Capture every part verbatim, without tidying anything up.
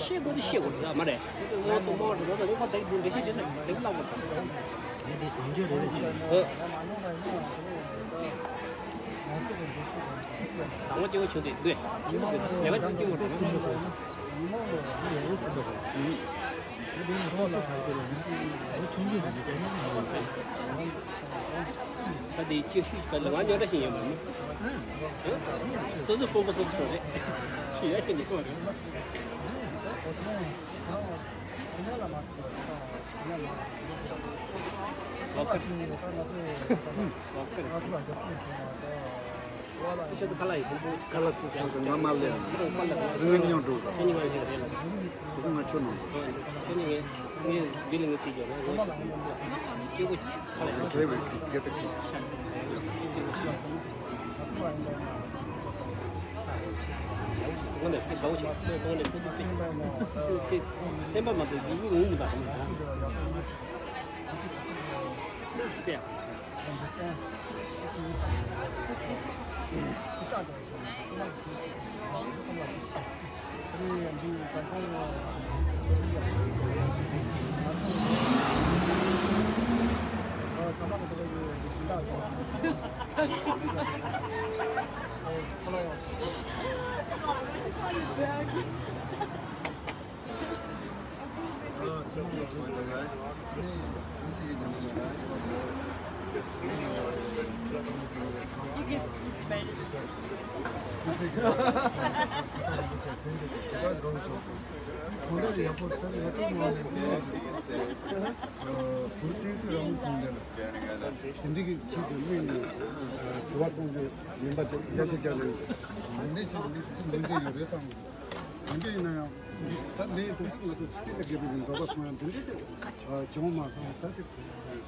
ཤེས་དགོས་དེ་ཤེས་དགོས་རེད་མ་རེད། ངོ་སོ་མོ་རེད་རོ་ད་རེད་པ་ད་ཡིན་འགྲེལ་བཤད་བྱེད་ན་དེ་ལ་ལབ་དགོས། ངས་འདི་ཟིང་ཆོས་རེད་རེད་ཟེར། ཨ། བཟང་བོ་སྐྱེ་བོ་བྱུང་སྟེ་འདུག་ལས་ཀ་ཅིག་སྐྱེ་བོ་རེད་ན། ད་དེ་ཅི་ཞིག་ག་ལ་ང་ཉོ་འདྲ་ཞིག་ཡོད་མ་མོ། སོ་སོ་ཕོ་བོ་སོ་སོ་རེད། ཅི་ཡ་ཁྱེད་ཉོ་བ་རེད། ལོག་ཀར། ལོག་ཀར། ཁྱེད་ཚོ་ཁ་ལག་ཡིན། ཁ་ལག་ཚོ་སོང་ཙང་ང་མ་ལས། ཁ་ལག་ཁ་ལག་ང་མཉམ་འགྲོ། ཤ་ཉེ་བ་ཞིག་རེད་ལ། ཁོ་ང་ཆོ་ནང་། ཤ་ཉེ་ངས་ངས་འདི་ལ་ངས་ཅིག་ཡོད་ན་ང་སྐྱེ་བོ་ཁ་ལག་ཡིན། དེ་བས་སྐད་ད་ཁི། ཁོང་ནས་ཞའོ་ཆེ་ཁོང་ནས་ཁོ་ཚོ་ཚེ་ཚེ་སེམས་པ་མ་གཏོགས་ཡིད་ཀྱི་ངུ་མི་འདུག་གམ། ཚེ། དེ་འདྲའི་གི་ཆེད་དུ་དམིགས་ནས་དྲི་བ་གཏོང་རྒྱུ་ཡིན་པ་ཅིག་རྒྱ་ཆེ་རྒྱ་ལས་འདི་ཆེད་དུ་མི་དེ་ཚོ་མི་འཛིན་ཡོད་རེད་བསམ་གི། འདི་འདྲ་ཡིན་ན་ཡང་ད་ནས་དུས་ཚོད་ང་ཚོ་ཚིག་ལ་དགེ་བའི་འདོད་པ་ཁོང་ཡང་འདི་འདྲ་དེ་བྱུང་མ་སོང་ད་དེ།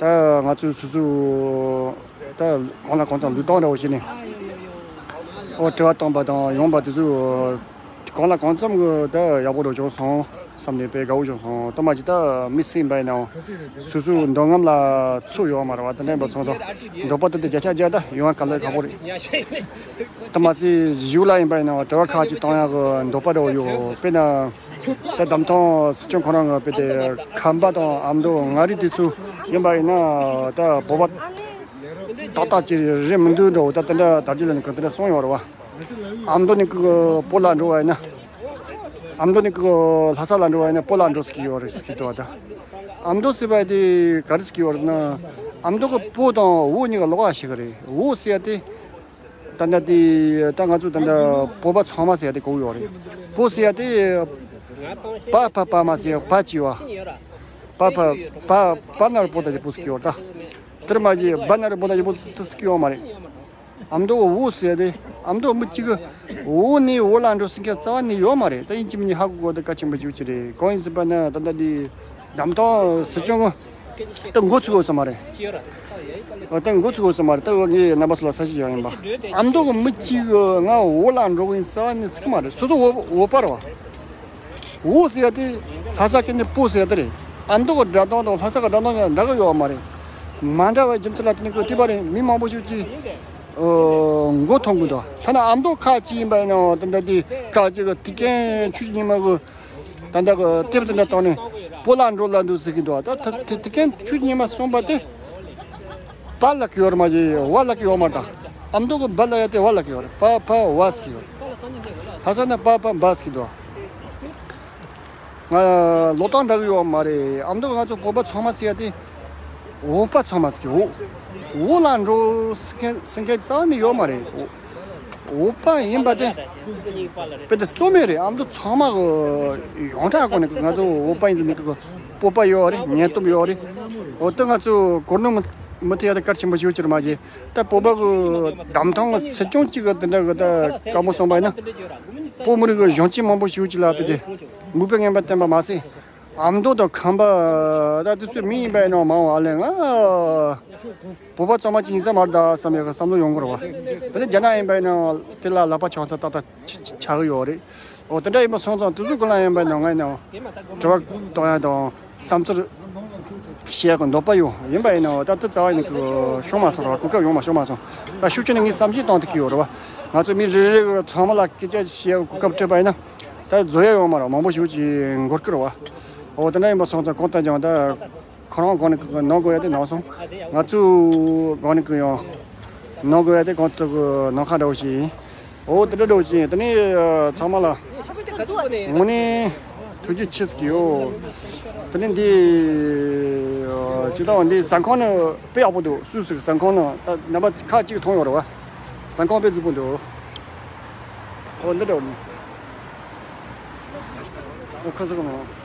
ད་ང་ཚོས་སོ་སོ་ད་གང་ལ་གང་འཚམ་ལུས་སྟངས་འདྲ་བོ་བྱས་ནས། ཨོ་དྲི་བ་བཏང་པ་དང་ཡོང་པ་དེ་ཚོ་གང་ལ་གང་འཚམ་གི་ད་ཡག་པོ་འགྲོ་བྱུང་སོང་བསམ་ནས་དཔེ་དགའ་བོ་བྱུང་སོང་། ད་མ་གཞི་ད་མི་སེམས་པ་ཡིན་ནའང་སོ་སོའི་འདོད་རྔམ་ལ་ཚོད་ཡོད་མ་རེད་བ། དེ་འདྲ་ཡིན་པ་སོང་ཙང་འདོད་པ་དེ་དེ་བརྒྱ་ཆ་བརྒྱ་ད་ཡོང་བ་དཀའ་ལས་ཁག་པོ་རེད། ད་མ་ཟད་གཞུག་ལ་ཡིན་པ་ཡིན་ནའང་དྲི་བ་ཁག་ཅིག་བཏང་ཡག་གི་འདོད་པ་འདྲ་བོ་ཡོད། དཔེར་ན། ད་འདམ་ཐང་སྲིད་སྐྱོང་ཁོ་རང་གི་དཔེ་དེ་ཁམས་པ་དང་ཨ་མདོ་མངའ་རིས་དེ་ཚོ་ཡིན་པ་ཡིན་ན་ད་བོད་པ་ཏག་ཏག་ཅིག་རེད་མི་འདུག་འགྲོ། ད་དེ་འདྲ་དར་རྒྱས་ལ་ནི་གང་དེ་འདྲ་གསུངས་ཡོད་རེད་བ། ཨ་མདོ་ནས་ཀི་བོད་ལ་འགྲོ་བ་ཡིན་ན། ཨ་མདོ་ནས་ཀི་ལྷ་ས་ལ་འགྲོ་བ་ཡིན་ན་བོད་ལ་འགྲོ་ཟེར་གི་ཡོད་རེད་ཟེར་གི་འདུག་བ། ད་ཨ་མདོ་ཟེར་བ་དེ་ག་རེ་ཟེར་གི་ཡོད་རེད་ན། ཨ་མདོ་གི་བོད་དང་བོད་གཉིས་ཀ་ལོགས་ཀ་ཞིག་རེད། བོད་ཟེར་ཡ་དེ། ད་ལྟ་དེ་ད་ང་ཚོ་ད་ལྟ་བོད་པ་ཚང་མ་ཟེར་ཡ་དེ་གོ་གི་ཡོད་རེད། བོད་ཟེར་ཡ་དེ་པ་ཕ་བ་མ་ཟེར་ཡ་བ་གཅིག་ཡོད། པ་ཕ་བ་བ་ན་རོ་བོད་ད་ཅི་བོད་ཟེར་གི་ཡོད་རེད་ད། དེར་མ་ཟད་བ་ན་རོ་བོད་ད་ཅི་བོད་ཟེར་གི་ཡོད་མ་རེད། ཨ་མདོ་བོད་ཟེར་ཡ་དེ་ཨ་མདོ་མི་གཅིག་གི་བོད་ནས་བོད་ལ་འགྲོ་ཟེར་མཁན་རྩ་བ་ནས་ཡོད་མ་རེད། ད་ཡིན་གཅིག་མིན་གཉིས་ཧ་གོ་དགོས་དེ་གལ་ཆེན་པོ་ཞིག་རེད། གང་ཡིན་ཟེར་བ་ན་ད་ལྟ་དེ་འདམ་ཐང་སྲིད་སྐྱོང་གི་ད་འགོ་ཚུགས་དགོས་ས་མ་རེད། ཨ་ད་འགོ་ཚུགས་དགོས་ས་མ་རེད། ད་ངས་རྣམ་པ་ཚོ་ལ་ས་ཞིག་ཡང་ཡིན་པ། ཨ་མདོ་གི་མི་གཅིག་གི་ང་བོད་ལ་འགྲོ་གི་ཡིན་ཟེར་བ་ནི་ཟེར་གི་མ་རེད། སོ་སོ་བོད་བོད་པ་རེད་བ། བོད་ཟེར་ཡ་དེ་ལྷ་ས་སྐད་ནས་བོད་ཟེར་ཡ་དེ་རེད། ཨ་མདོ་གི་སྒྲ་གདངས་དང་ལྷ་ས་གི་སྒྲ་གདངས་ཡང་འདྲ་གི་ཡོད་མ་རེད། མ་འདྲ་བའི་རྒྱུ་མཚན་ལ་བརྟེན་ནས་ཀི་དེ་བ་རེད། མི་མང་པོ་ཞིག་གིས་ཨོ་མགོ་འཐོམ་གི་འདུག་ཐ་ན་ཨ་མདོ་ཁག་ཅིག་ཡིན་པ་ཡིན་ནའང་ད་ལྟ་དེ་ཁག་ཅིག་གི་དེ་གན་ཆུ་ཉི་མ་གི་ད་ལྟ་གི་དེབ་དེ་འདྲ་བཏང་ནས་བོད་ལ་འགྲོ་ལ་འདུག་ཟེར་གི་འདུག་ད་ད་དེ་དེ་གན་ཆུ་ཉི་མ་གསུངས་པ་དེ་བ་ལབ་ཀྱི་ཡོད་རེད་མ་གཞི་བ་ལབ་ཀྱི་ཡོད་མ་རེད། ད་ཨ་མདོ་གི་བ་ལབ་ཡ་དེ་བ་ལབ་ཀྱི་ཡོད་རེད། པ་ཕ་བ་ཟེར་གི་ཡོད་རེད། ལྷ་ས་ན་པ་ཕ་བ་ཟེར་གི་འདུག་ང་ལོ་ཏོག་འདྲ་གི་ཡོད་མ་རེད། ཨ་མདོ་ང་ཚོ་བོད་པ་ཚང་མ་ཟེར་ཡ་དེ་བོད་པ་ཚང་མ་ཟེར་གི་འོ། བོད་ལ་འགྲོ་ཟེར་མཁན་ཟེར་མཁན་རྩ་བ་ནས་ཡོད་མ་རེད། བོད་པ་ཡིན་པ་དེ་དཔེ་དེ་རྩོད་མེད་རེད། ཨ་མདོ་ཚང་མ་གི་ཡོངས་གྲགས་སྒོ་ནས་ང་ཚོ་བོད་པ་ཡིན་ཟེར་ནས་གི་སྤོབས་པ་ཡོད་རེད། ཉན་སྟོབས་ཡོད་རེད། འོ་དེ་ང་ཚོ་གོ་ནོར་མི་མི་ཐེབས་ཡ་དེ་གལ་ཆེན་པོ་ཞིག་ཡོད་ཀྱི་རེད་མ་གཞི། ད་བོད་པ་གི་འདམ་ཐང་གི་སྲིད་སྐྱོང་གཅིག་གི་དེ་འདྲ་གི་ད་དཀའ་མོ་སོང་པ་ཡིན་ན། བོད་མི་རིགས་གི་གཞོན་སྐྱེས་མང་པོ་ཞིག་ཡོད་ཀྱི་ལ་དཔེ་དེ་མིག་དཔེ་ངན་པ་བསྟན་པ་མ་ཟད། ཨ་མདོ་དང་ཁམས་པ་ད་དུས་ཚོད་མི་ཡིན་པ་ཡིན་ནོ་མང་བ་ལས་ང་བོད་པ་ཚང་མ་ཅིག་ཡིན་ས་མ་རེད་ད་བསམ་ཡག་བསམ་བློ་ཡོང་གི་རེད་བ། དེ་ནས་རྒྱ་ནག་ཡིན་པ་ཡིན་ནོ་དེ་ལ་ལག་པ་འཆང་ས་ཏག་ཏག་ཆ་ཆ་ཆ་གི་ཡོད་རེད། འོ་དེ་འདྲ་ཡིན་པ་སོང་ཙང་དུས་ཚོད་གང་ལ་ཡིན་པ་ཡིན་ནོ་ང་ཡིན་ནོ་དྲི་བ་གཏོང་ཡ་དང་བསམ་ཚུལ་བཤད་ཡག་གི་འདོད་པ་ཡོད་ཡིན་པ་ཡིན་ནོ་ད་དུ་རྩ་བ་ཡིན་གི་ཤོང་མ་སོང་ར། གོ་སྐབས་ཡོང་མ་ཤོང་མ་སོང་། ད་ཤུགས་ཆེ་ནས་ངས་བསམ་གཞིག་བཏང་ཐུབ་ཀྱི་ཡོད་རེད་བ། ང་ཚོ་མི་རེ་རེ་གི་ཚང་མ་ལ་སྐད་ཆ་བཤད་ཡག་གི་གོ་སྐབས་སྤྲད་པ་ཡིན་ན། ད་བཟོ་ཡ་ཡོད་མ་རེད། མང་པོ་ཞིག་ཅིག་འགོར་གི་རེད་བ། འོ་དེ་འདྲ་ཡིན་པ་སོང་ཙང་གང་ལྟར་ཀྱང་ད་ཁོ་རང་སྒང་ནས་གི་གནང་དགོས་ཡ་དེ་གནང་སོང་། ང་ཚོའི་སྒང་ནས་གི་ཡང་གནང་དགོས་ཡ་དེ་གང་ལྟར་གི་གནང་ཁ་འདྲ་བོ་ཞིག་ཡིན། འོ་དེ་འདྲ་འདྲ་བོ་ཞིག་ཡིན། དེ་ནས་ཚང་མ་ལ་དངོས་གནས་ཐུགས་རྗེ་ཆེ་ཟེར་གི་ཡོད། དེ་ནས་འདི་ཅི་ལྟ་བ་འདི་ཟ་ཁང་ནི་དཔེ་ཡག་པོ་འདུག་སུད་སི་གི་ཟ་ཁང་ནི་ད་རྣམ་པ་ཁག་ཅིག་མཐོང་ཡོད་རེད་བ། ཟ་ཁང་དཔེ་རྫིག་པོ་འདུག་འོ་འདི་འདྲ་བ་ནི། ཨོ་ཁ་ཟ་ཁང་།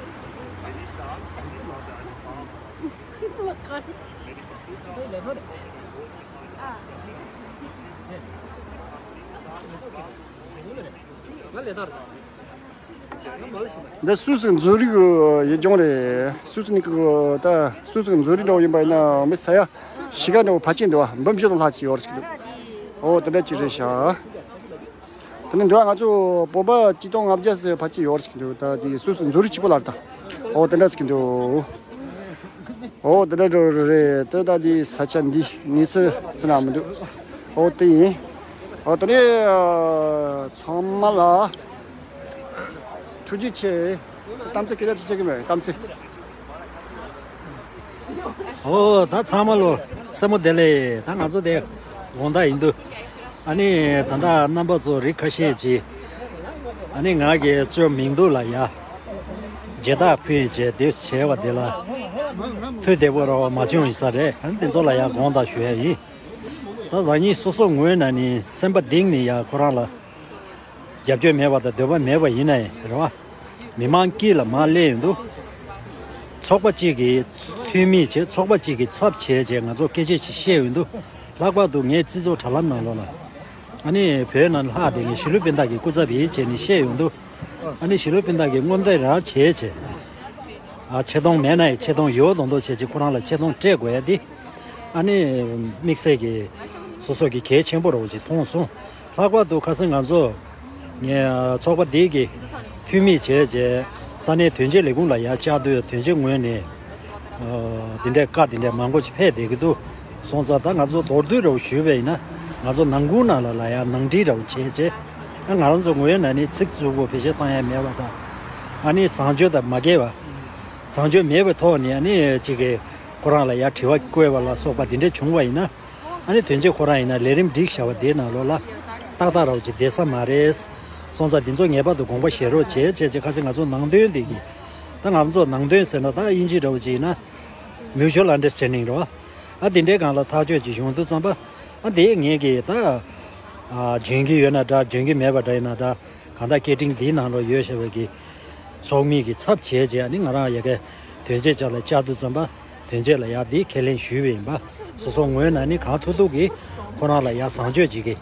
འདི་སུད་སི་མཛོད་རིག་གི་ཡུལ་ལྗོངས་རེད། སུད་སི་ནི་གི་ད་སུད་སི་མཛོད་རིག་འདྲ་བོ་ཡིན་པ་ཡིན་ན་མི་ས་ཡ་གཞིས་ཀ་འདྲ་བོ་ཕལ་ཆེར་འདུག་བ། འབུམ་བཞི་དང་ལྷག་ཅིག་ཡོད་རེད་ཟེར་གི་འདུག་འོ་དེ་འདྲ་ཅིག་རེད་ཤག་དེ་ནས་འདུག་ང་ཚོ་བོད་པ་ཆིག་སྟོང་ལྔ་བརྒྱ་ཟེར་ཕལ་ཆེར་ཡོད་རེད་ཟེར་གི་འདུག་ད་དེ་སུད་སི་མཛོད་རིག་ཆེན་པོ་ལ་རེད་ད། འོ་དེ་འདྲ་ཟེར་གི་འདུག་འོ་དེ་འདྲ་འགྲོ་རེད། དེ་ད་དེ་ས་ཆ་འདི་གནས་ཚུལ་ཟེར་ན་མི་འདུག་འོ་དེ་ཡིན། འོ་དེ་ནས་ཚང་མ་ལ་ཐུགས་རྗེ་ཆེ། གཏམ་ཚེ་སྐད་ཆ་ཚིག་བཤད་གི་མེད། གཏམ་ཚེ། ཨོ་ད་ཚང་མ་ལོ་སེམས་པ་བདེ་ལེགས། ད་ང་ཚོ་དེ་དགོང་དག་ཡིན་འདུག་ཨ་ནི་ད་ལྟ་རྣམ་པ་ཚོ་རིགས་ཁ་ཤས་ཀྱིས་ཨ་ནི་ང་གི་གཙོ་མིང་འདུག་ལ་ཡ་རྒྱལ་དར་ཕུལ་བྱས་དེ་བྱས་པ་དེ་ལ་ཐུགས་བདེ་པོ་ར་བ་མ་བྱུང་ཡིན་ས་རེད། ཨ་ནི་དེ་ཚོ་ལ་ཡ་དགོངས་དག་ཞུ་ཡ་ཡིན། ད་རང་ཉིད་སོ་སོ་ངོས་ནས་ནི་སེམས་པ་གཏིང་ནས་ཡ་ཁོ་རང་ལ་རྒྱབ་སྐྱོར་མེད་པ་དང་འདོད་པ་མེད་པ་ཡིན་ནའི་རེད་བ། མི་མང་དཀྱིལ་ལ་མར་སླེབས་ཡོང་དུས། ཚོགས་པ་གཅིག་གི་འཐུས་མི་བྱས། ཚོགས་པ་གཅིག་གི་ཚབ་བྱས་བྱས་ང་ཚོ་སྐད་ཆ་ཞིག་བཤད་ཡོང་དུས། ལྷག་པར་དུ་ངའི་སྤྱི་ཚོགས་དྲ་ལམ་ནང་ལོགས་ལ། ཨ་ནི་བོད་ནང་ལྷག་དེ་ངས་གཞིས་ལུས་སྤུན་ཟླ་གི་སྐུ་ཚབ་ཡིན་བྱས་ནས་བཤད་ཡོང་དུས། ཨ་ནི་གཞིས་ལུས་སྤུན་ཟླ་གི་སྔོན་བརྡ་རང་བྱས་བྱས། ཨ་ཆེ་མཐོང་མེད་ན་ཡང་ཆེ་མཐོང་ཡོད་མདོག་མདོག་བྱས་ཅིག་ཁོ་རང་ལ་ཆེ་མཐོང་སྤྲད་དགོས་ཡ་དེ། ཨ་ནི་དམིགས་བསལ་གྱི་སོ་སོ་གི་གལ་ཆེན་པོ་རོགས་ཅིག་མཐོང་སོང་། ལྷག་པར་དུ་ཁ་སང་ང་ཚོ་ངའི་ཚོགས་པ་འདི་གི་འཐུས་མི་བྱས་རྗེས་ས་གནས་དོན་གཅོད་ལས་ཁུངས་ལ་ཡར་བཅར་དུས་དོན་གཅོད་ངོས་ནས་འདི་འདྲའི་བཀའ་འདི་འདྲའི་མང་པོ་ཅིག་ཕེབས་བསྡད་ཀྱི་འདུག་སོང་ཙང་ད་ང་ཚོ་མདོར་བསྡུས་རོགས་ཞུས་པ་ཡིན་ན་ང་ཚོ་ནང་ཁུལ་ནང་ལ་ལ་ཡར་ནང་འགྲིག་རོགས་བྱས་རྗེས་ང་རང་ཚོ་ངོས་ནས་ནི་ཚིག་རྩུབ་པོ་བེད་སྤྱོད་བཏང་ཡ་མེད་པ་དང་། ཨ་ནི་བཟང་སྤྱོད་དང་མ་འགལ་བ། བཟང་སྤྱོད་མེད་པའི་ཐོག་ནས་ཨ་ནི་གཅིག་གིས་ཁོ་རང་ལ་ཡར་དྲི་བ་བཀོད་པ་ལ་སོགས་པ་འདི་འདྲ་བྱུང་བ་ཡིན་ན། ཨ་ནི་དོན་གཅོད་ཁོ་རང་ཡིན་ན་ལས་རིམ་སྒྲིག་བཞག་པ་དེའི་ནང་ལོགས་ལ་ཏག་ཏག་རོགས་ཅིག་བསྡད་ས་མ་རེད། སོང་ཙང་འདི་ཚོ་ངེས་པར་དུ་དགོངས་པ་བཞེས་རོགས་བྱེད་བྱས་བྱས་ཁ་སང་ང་ཚོ་ནང་དོན་འདི་གི། ད་ང་ཚོ་ནང་དོན་ཟེར་ན་ད་དབྱིན་ཇི་འདྲ་བོ་ཅིག་ཡིན་ན་mutual understanding་རེད་བ། ཨ་འདི་འདྲའི་སྒང་ལ་ཐག་གཅོད་ཅིག་བྱུང་དུས་ཙམ་པ། ཨ་འདི་ངས་ཀྱི་ད་ཨ་འཇོན་གྱི་ཡོད་ན་འདྲ་འཇོན་གྱི་མེད་པ་འདྲ་ཡིན་ན་འདྲ། གང་ལྟར་སྐད་འཕྲིན་འདིའི་ནང་ལོགས་ཡོད་བཞག་པའི་གི་ཚོགས་མི་གི་ཚབ་བྱས་རྗེས་ཨ་ནི་ང་རང་ཡ་གི་དོན་གཅོད་ཅག་ལ་བཅར་དུས་ཙམ་པ་དོན་གཅོད་ལ་ཡ་འདི་ཁས་ལེན་ཞུས་པ་ཡིན་པ། སོ་སོ་ངོས་ནས་ནི་གང་ཐུབ་ཐུབ་ཀྱིས་ཁོ་རང་ལ་ཡ་བཟང་སྤྱོད་ཅིག་གི་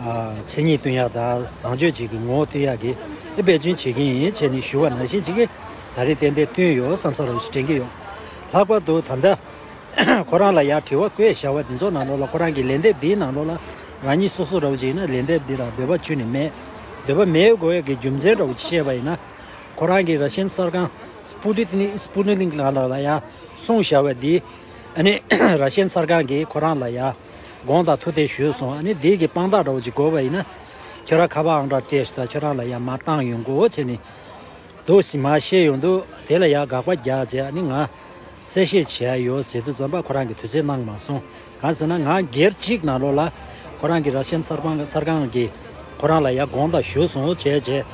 ཨ་མཚན་ཉིད་སྟོན་ཡ་དང་བཟང་སྤྱོད་ཅིག་གི་ངོ་བོ་སྟོན་ཡ་གི་ཨེ་འབད་བརྩོན་བྱེད་ཀྱི་ཡིན་བྱས་ནས་ཞུ་བ་ནང་བཞིན་ཅིག་གི་ད་རེས་ཏན་ཏན་བཏོན་ཡོད་བསམ་ས་རོགས་ཞིག་དྲན་གྱི་ཡོད། ལྷག་པར་དུ་ད་ལྟ་ཁོ་རང་ལ་ཡ་དྲི་བ་བཀོད་བཞག་པ་འདི་ཚོ་ནང་ལོགས་ལ་ཁོ་རང་གི་ལན་འདེབས་འདིའི་ནང་ལོགས་ལ་རང་ཉིད་སོ་སོ་རོགས་ཅིག་ཡིན་ན་ལན་འདེབས་འདི་ལ་འདོད་པ་ཁྱོན་ནས་མེད། འདོད་པ་མེད་དགོས་ཡ་གི་རྒྱུ་མཚན་རོགས་ཅིག་བཤད་པ་ཡིན་ན། ཁོ་རང་གིས་ར་ཤན་གསར་ཁང་Sputnik Sputnik་ལ་ལ་ལ་ཡ་གསུངས་བཞག་པ་འདི། ཨ་ནི་ར་ཤན་གསར་ཁང་གིས་ཁོ་རང་ལ་ཡ་དགོངས་དག་ཐུགས་བདེན་ཞུས་སོང་། ཨ་ནི་འདི་གི་དཔང་རྟགས་འདྲ་བོ་ཅིག་དགོས་པ་ཡིན་ན། ཁྱོད་རང་ཁ་པར་ཨང་གྲངས་སྤྲད་ཤག་ད་ཁྱོད་རང་ལ་ཡ་མར་བཏང་ཡོང་དགོས་བྱས་ནས་འདུག་སེ་མར་བཤད་ཡོང་དུས་དེ་ལ་ཡ་དགག་པ་རྒྱག་བྱས་ཨ་ནི་ང་གསལ་བཤད་བྱས་ཡོད་ཟེར་དུས་ཙམ་པ་ཁོ་རང་གིས་དུས་ཚོད་གནང་མ་སོང་། གང་ཟེར་ན་ང་སྒེར་གཅིག་ནང་ལོགས་ལ་ཁོ་རང་གི་ར་ཤན་གསར་ཁང་གསར་ཁང་གི་ཁོ་རང་ལ་ཡ་དགོངས་དག་ཞུས་སོང་བྱས་བྱས།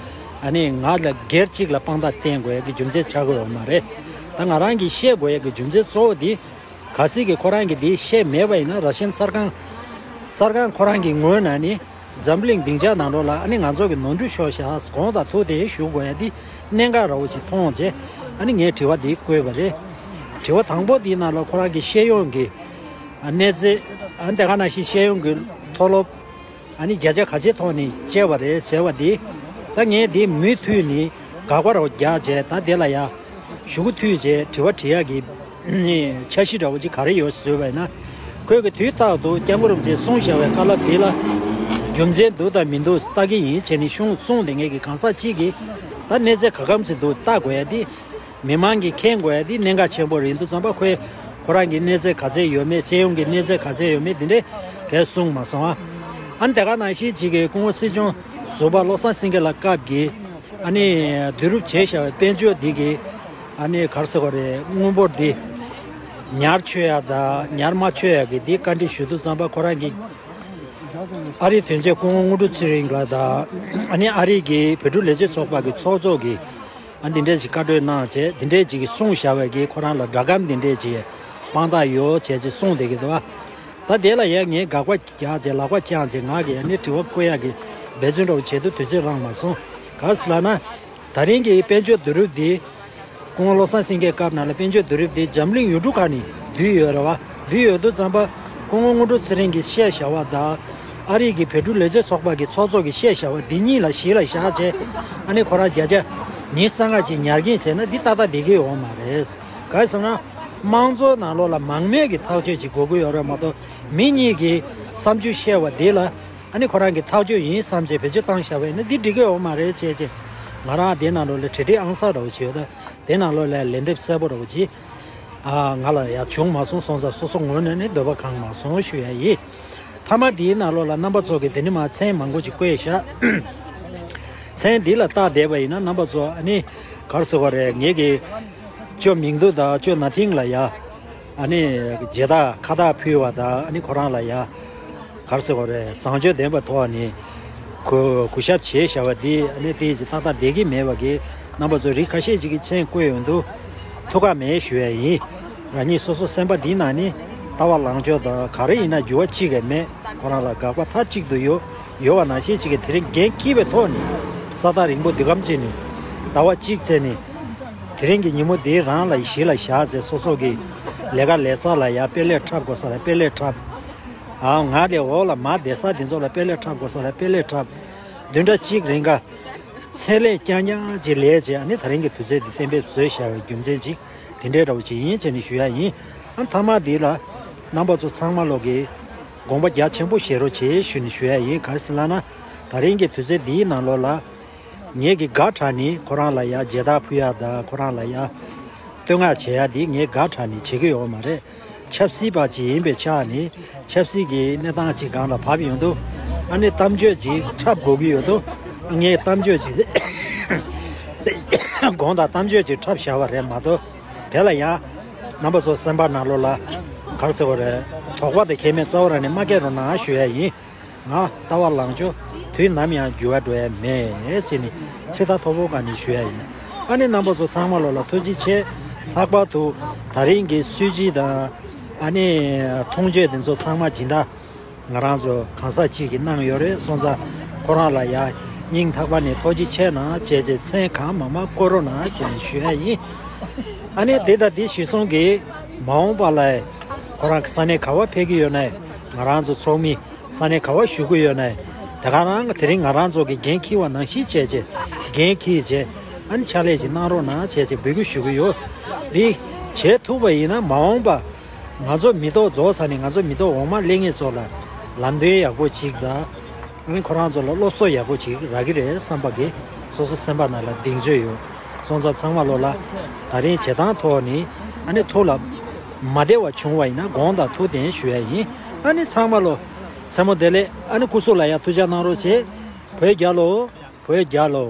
ཨ་ནི་ང་ལ་སྒེར་གཅིག་ལ་དཔང་རྟགས་བསྟན་དགོས་ཡ་གི་རྒྱུ་མཚན་ཆགས་ཀྱི་ཡོད་མ་རེད། ད་ང་རང་གིས་བཤད་དགོས་ཡ་གི་རྒྱུ་མཚན་གཙོ་བོ་འདི། གལ་སྲིད་ཀྱི་ཁོ་རང་གིས་འདི་བཤད་མེད་པ་ཡིན་ན་ར་ཤན་གསར་ཁང་། གསར་ཁང་ཁོ་རང་གི་ངོས་ནས་ནི་འཛམ་གླིང་སྡིངས་ཆ་ནང་ལོགས་ལ་ཨ་ནི་ང་ཚོ་གི་ནོར་འཁྲུལ་ཤོར་ཤག་དགོངས་དག་ཐུགས་བདེན་ཞུ་དགོས་ཡ་འདི་གནད་འགག་ར་བོ་ཅིག་མཐོང་བྱས། ཨ་ནི་ངས་དྲི་བ་འདི་བཀོད་པ་རེད། དྲི་བ་དང་པོ་འདིའི་ནང་ལ་ཁོ་རང་གི་ཤེས་ཡོན་གྱི་གནས་ཚད། ཨ་ནི་དེ་ག་ནང་བཞིན་ཤེས་ཡོན་གྱི་མཐོ་སློབ། ཨ་ནི་བརྒྱ་ཆ་ག་ཚད་ཐོག་ནས་བྱས་པ་རེད་ཟེར་བ་འདི། ད་ངས་འདི་མུ་མཐུད་ནས་དགག་པ་རོགས་རྒྱག་བྱས་ད་དེ་ལ་ཡ། ཞུ་གུ་མཐུད་བྱས་དྲི་བ་དྲི་ཡག་གི་འཆར་གཞི་འདྲ་བོ་ཅིག་ག་རེ་ཡོད་ཟེར་བ་ཡིན་ན། ཁོས་གི་དུས་རྟག་ཏུ་སྐྱབས་མགོན་རིན་པོ་ཆེས་གསུངས་བཞག་པའི་བཀའ་སློབ་དེ་ལ་རྒྱུ་མཚན་འདུག་དང་མི་འདུག་ལྟ་གི་ཡིན་བྱས་ནས་གསུངས་གསུངས་དེ་ངས་གི་གང་ཟག་གཅིག་གིས་ད་གནས་ཚད་ག་གམ་ཞིག་འདུག་ལྟ་དགོས་ཡ་དེ། མི་མང་གིས་མཁྱེན་དགོས་ཡ་དེ་གནད་འགག་ཆེན་པོ་རེད་འདུག་བསམ་པ། ཁོས་ཁོ་རང་གི་གནས་ཚད་ག་ཚད་ཡོད་མེད། ཤེས་ཡོན་གྱི་གནས་ཚད་ག་ཚད་ཡོད་མེད་དེ་འདྲས་གས་གསུངས་མ་སོང་ཨ། ཨ་ནི་དེ་ག་ནང་བཞིན་གཅིག་གི་སྐུ་ངོ་སྲིད་སྐྱོང་ཟུར་པ་བློ་བཟང་སེང་གེ་ལགས་སྐབས་ཀྱི་ཨ་ནི་བསྡུ་རུབ་བྱས་བཞག་པའི་དཔལ་འབྱོར་འདི་གི་ཨ་ནི་ག་རེ་ཟེར་དགོས་རེད། དངུལ་འབོར་འདི་ཉར་ཆོད་ཡ་དང་ཉར་མ་ཆོད་ཡ་གི་འདི་བཀའ་འདྲི་ཞུ་དུས་ཙམ་པ་ཁོ་རང་གི་ཨ་རིའི་དོན་གཅོད་སྐུ་ངོ་དངོས་གྲུབ་ཚེ་རིང་ལགས་དང་ཨ་ནི་ཨ་རི་གི་བོད་ཕྲུག་ལས་བྱེད་ཚོགས་པ་གི་ཚོགས་གཙོ་གིས། ཨ་འདི་འདྲས་ཅིག་བཀའ་གྲོས་གནང་བྱས་འདི་འདྲས་ཅིག་གིས་གསུངས་བཞག་པའི་གི་ཁོ་རང་ལ་སྒྲ་སྒམ་འདི་འདྲས་ཅིག་དཔང་རྟགས་ཡོད་བྱས་ཅིག་གསུངས་བསྡད་ཀྱི་འདུག་བ། ད་དེ་ལ་ཡང་ངས་དགག་པ་རྒྱག་བྱས་ལག་པ་བརྐྱངས་བྱས་ང་གིས་ཨ་ནི་དྲི་བ་བཀོད་ཡག་གི་འབད་བརྩོན་འདྲ་བོ་བྱེད་དུས་དུས་ཚོད་རག་མ་སོང་། ག་ཟེར་ལབ་ན། ད་རིང་གི་དཔལ་འབྱོར་བསྡུ་རུབ་འདི། སྐུ་ངོ་བློ་བཟང་སེང་གེའི་སྐབས་ནང་ལ་དཔལ་འབྱོར་བསྡུ་རུབ་འདི་འཛམ་གླིང་ཡུལ་གྲུ་ཁག་ནས་བསྡུས་ཡོད་རེད་བ། བསྡུས་ཡོད་དུས་ཙམ་པ། སྐུ་ངོ་དངོས་གྲུབ་ཚེ་རིང་གིས་བཤད་བཞག་པ་དང་། ཨ་རི་གི་བོད་ཕྲུག་ལས་བྱེད་ཚོགས་པ་གི་ཚོགས་གཙོ་གིས་བཤད་བཞག་པ་འདི་གཉིས་ལ་གཞི་ལ་བཞག་བྱས། ཨ་ནི་ཁོ་རང་བརྒྱ་ཆ་ཉི་ཤུ་རྩ་ལྔ་ཅིག་ཉར་གྱིན་བྱས་ན་འདི་ཏག་ཏག་བསྡད་ཀྱི་ཡོད་མ་རེད། ག་རེ་ཟེར་ན། དམངས་གཙོའི་ནང་ལོགས་ལ་མང་མོས་ཀྱི་ཐག་གཅོད་ཅིག་དགོས་ཀྱི་ཡོད་རེད་མ་གཏོགས། མི་གཉིས་ཀྱིས་བསམ་ཚུལ་བཤད་པ་འདི་ལ། ཨ་ནི་ཁོ་རང་གི་ཐག་གཅོད་ཡིན་བསམ་བྱས་བེད་སྤྱོད་བཏང་བཞག་པ་ཡིན་ན་འདི་འགྲིག་གི་ཡོད་མ་རེད་བྱས་བྱས། ང་རང་དེ་ནང་ལོགས་ལ་གྲ་སྒྲིག་ཨང་གསར་འདྲ་བོ་བྱས་ཡོད་ད། དེ་ནང་ལོགས་ལ་ལན་འདེབས་གསལ་པོ་འདྲ་བོ་ཅིག་ཨ་ང་ལ་ཡ་བྱུང་མ་སོང་། སོང་ཙང་སོ་སོ་ངོས་ནས་ནི་འདོད་པ་ཁེངས་མ་སོང་ཞུ་ཡ་ཡིན། མཐའ་མ་དེའི་ནང་ལོགས་ལ་རྣམ་པ་ཚོ་གིས་དེ་ནི་མ་མཚན་མང་པོ་ཅིག་བཀོད་བཞག་མཚན་འདི་ལ་བལྟ་བསྡད་པ་ཡིན་ན་རྣམ་པ་ཚོ་ཨ་ནི་ག་རེ་ཟེར་དགོས་རེད། ངེད་ཀྱི་ཅོ་མིང་དུ་དང་ཅོ་ན་ཐིང་ལ་ཡ། ཨ་ནི་མཇལ་དར་ཁ་བཏགས་ཕུལ་བ་དང་ཨ་ནི་ཁོ་རང་ལ་ཡ། ག་རེ་ཟེར་དགོས་རེད། བཟང་སྤྱོད་ལྡན་པའི་ཐོག་ནས་གུས་གུས་ཞབས་བྱས་བཞག་པ་འདི་ཨ་ནི་ཏོག་ཙམ་ཏག་ཏག་བསྡད་ཀྱི་མེད་པ་གི་རྣམ་པ་ཚོ་རིགས་ཁ་ཤས་ཅིག་གིས་མཚན་བཀོད་ཡོང་དུས་ཐུགས་ཁག་མེད་ཞུ་ཡ་ཡིན། རང་ཉིད་སོ་སོ་སེམས་པ་འདི་ནང་ནས་ལྟ་བ་ལངས་ཕྱོགས་དང་ག་རེ་ཡིན་ན་འགྱུར་བ་གཅིག་ཀྱང་མེད། ཁོ་རང་ལ་དགག་པ་མཐའ་གཅིག་ཏུ་ཡོད་ཡོད་པ་ནང་བཞིན་ཅིག་གིས་དེ་རིང་འགན་འཁྱེར་བའི་ཐོག་ནས་ས་ཐག་རིང་པོ་འདི་གམ་ཅིག་ནས་ཟླ་བ་གཅིག་ཙམ་ནས་དེ་རིང་གི་ཉིན་མོ་འདི་རང་ལ་གཞི་ལ་བཞག་ཚེ་སོ་སོ་གི་ལས་ཀ་ལས་ས་ལ་ཡ་དཔེ་ལེགས་འཁྲབ་དགོས་ས་ལ་དཔེ་ལེགས་འཁྲབ། ཨ་ང་ལས་འོག་ལ་མར་བསྡད་ས་དེ་ཚོ་ལ་དཔེ་ལེགས་འཁྲབ་དགོས་ས་ལ་དཔེ་ལེགས་འཁྲབ། བདུན་ཕྲག་གཅིག་རིང་ག་ཚད་ལས་རྐྱང་རྐྱང་ཅིག་ལས་བྱས། ཨ་ནི་ད་རིང་གི་དུས་ཚོད་འདི་གཏན་འབེབས་བཟོས་བཞག་པའི་རྒྱུ་མཚན་ཅིག་དེ་འདྲའི་འདྲ་བོ་ཅིག་ཡིན་ཅེས་ནི་ཞུ་ཡ་ཡིན། ཨ་མཐའ་མ་འདི་ལ་རྣམ་པ་ཚོ་ཚང་མ་ལོག་གི་དགོངས་པ་རྒྱ་ཆེན་པོ་བཞེས་རོགས་བྱེད་ཞུ་ནི་ཞུ་ཡ་ཡིན། ག་རེ་ཟེར་ལབ་ན། ད་རིང་གི་དུས་ཚོད་འདིའི་ནང་ལོགས་ལ་ངེད་ཀྱི་དགའ་དྲགས་ནི་ཁོ་རང་ལ་ཡ་མཇལ་དར་ཕུལ་ཡ་དང་ཁོ་རང་ལ་ཡ་བསྟོད་བསྔགས་བྱེད་ཡ་འདི་ངས་དགའ་དྲགས་ནི་བྱེད་ཀྱི་ཡོད་མ་རེད། ཆབ་སྲིད་པ་ཅིག་ཡིན་པའི་ཆ་ནས་ཆབ་སྲིད་ཀྱི་གནས་སྟངས་ཅིག་སྒང་ལ་བབས་ཡོང་དུས། ཨ་ནི་གཏམ་བརྗོད་ཅིག་འཁྲབ་དགོས་ཀྱི་ཡོད་དུས། ངས་གཏམ་བརྗོད་ཅིག་དགོངས་དག་གཏམ་བརྗོད་ཅིག་འཁྲབ་བཞག་པ་རེད་མ་གཏོགས། དེ་ལ་ཡང་རྣམ་པ་ཚོ་སེམས་པ་ནང་ལོགས་ལ་ག་རེ་ཟེར་བ་རེད། དོགས་པ་དེ་ཁྱད་མེད་རྩ་བ་རང་ནས་མ་སྐྱེ་རོགས་གནང་ཞུ་ཡ་ཡིན། ང་ལྟ་བ་ལངས་ཕྱོགས་དུས་ནམ་ཡང་འགྱུར་བ་འགྲོ་ཡ་མེད་ཅེས་ནི་ཚིག་ཐག་ཐོག་པོ་ག་ནས་ཞུ་ཡ་ཡིན། ཨ་ནི་རྣམ་པ་ཚོ་ཚང་མ་ལོགས་ལ་ཐུགས་རྗེ་ཆེ། ལྷག་པར་དུ་ད་རིང་གི་སྲོལ་འབྱེད་དང་ཨ་ནི་མཐོང་ཆོས་དེ་ཚོ་ཚང་མ་སྦྱིན་བདག་ང་རང་ཚོ་གང་ཟག་གཅིག་གིས་གནང་ཡོད་རེད། སོང་ཙང་ཁོ་རང་ལ་ཡ་སྙིང་ཐག་པ་ནས་ཐུགས་རྗེ་ཆེ་གནང་བྱས་བྱས། མཚན་གང་མང་མང་བསྐུར་རོགས་གནང་བྱས་ནས་ཞུ་ཡ་ཡིན། ཨ་ནི་དེ་དང་དེ་གཞིར་བཟུང་གིས་མ་འོངས་པ་ལ་ཁོ་རང་གི་ས་གནས་ག་བ་ཕེབས་ཀྱི་ཡོད་ན་ང་རང་ཚོ་ཚོགས་མི་ས་གནས་ག་བ་བཞུགས་ཀྱི་ཡོད་ན། དེ་ག་རང་དེ་རིང་ང་རང་ཚོ་གི་འགན་འཁྱེར་བ་ནང་བཞིན་བྱས་བྱས། འགན་འཁྱེར་བྱས་ཨ་ནི་ཕྱག་ལས་ཅིག་གནང་རོགས་གནང་བྱས་བྱས་འབོད་སྐུལ་ཞུ་གི་ཡོད། འདི་བྱེད་ཐུབ་པ་ཡིན་ན་མ་འོངས་པ་ང་ཚོ་མི་ཐོག་རྫོགས་ཚར་ནས་ང་ཚོ་མི་ཐོག་འོག་མ་སླེབས་མཁན་ཚོ་ལ་ལམ་སྟོན་ཡག་པོ་ཅིག་དང་། ཨ་ནི་ཁོ་རང་ཚོ་ལ་སློབ་གསོ་ཡག་པོ་ཅིག་རག་གི་རེད་བསམ་པ་གི་སོ་སོ་སེམས་པ་ནང་ལ་གདེང་ཚོད་ཡོད། སོང་ཙང་ཚང་མ་ལོགས་ལ་ད་རིང་བྱེད་སྟངས་ཐོག་ནས་ཨ་ནི་ཐུགས་ལ་མ་བདེ་བ་བྱུང་བ་ཡིན་ན་དགོངས་དག་ཐུགས་བདེན་ཞུ་ཡ་ཡིན། ཨ་ནི་ཚང་མ་ལོགས་མཚན་མོ་བདེ་ལེགས། ཨ་ནི་སྐུ་གཟུགས་ལ་ཡ་ཐུགས་ཅག་གནང་རོགས་བྱེད། བོད་རྒྱལ་ལོ། བོད་རྒྱལ་ལོ།